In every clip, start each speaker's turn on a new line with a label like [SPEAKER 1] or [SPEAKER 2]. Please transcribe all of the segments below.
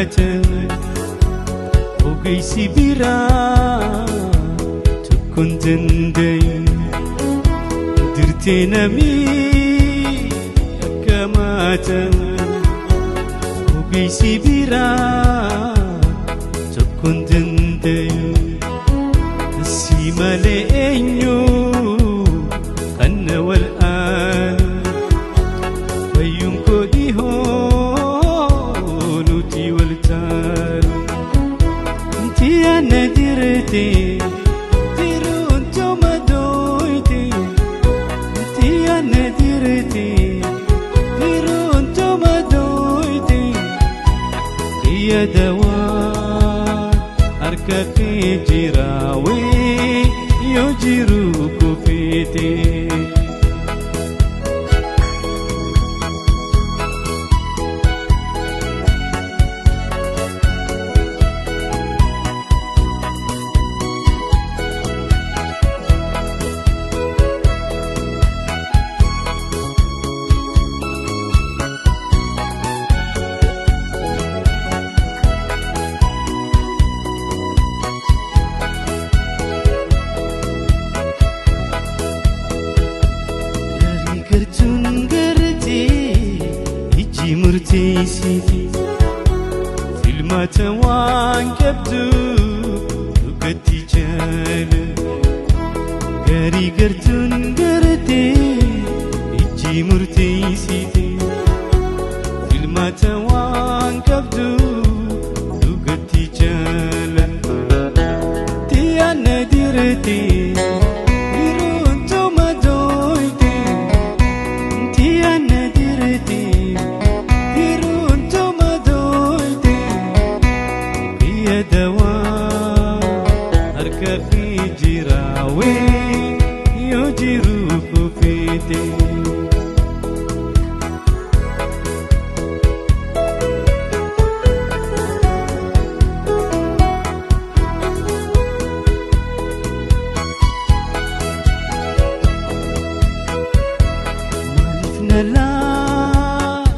[SPEAKER 1] maata ogeessi biraa tokkoon danda'e dirtee namii akka maata ogeessi biraa tokkoon danda'e si malee eenyu kan na wal aanu fayyuun koo dhihoo nuti wal taalu inti ana dirte diruun tuma dooyte inti ana dirte diruun tuma dooyte kiyya dawaa harka kee jiraawee yoo jiru kufeete. Garii gartuun gartee ijji murteessite filmaata waan qabdu dhugatti jaala. Garii gartuun gartee ijji murteessite filmaata waan qabdu dhugatti jaala. Tiyaana dirte yeroon tuma dooyte tiyaana dirte yeroon tuma dooyte kiyya dawaa harka kee jiraawee yoo jiru kufeete. Maaliif na laala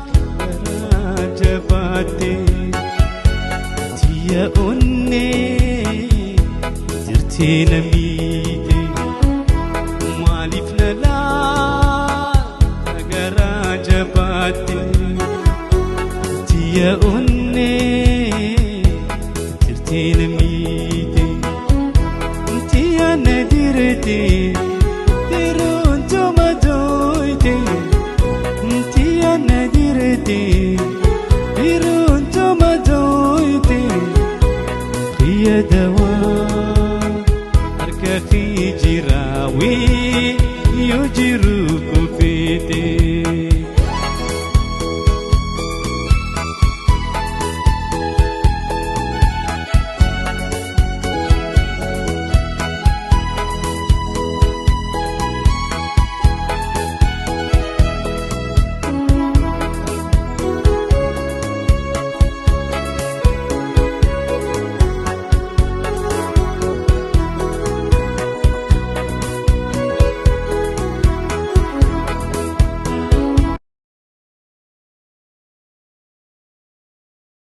[SPEAKER 1] jabaatte tiyya onnee jirtee na miite maaliif na laala garaa jabaatte tiyya onnee jirtee na miite tiyya na dirte.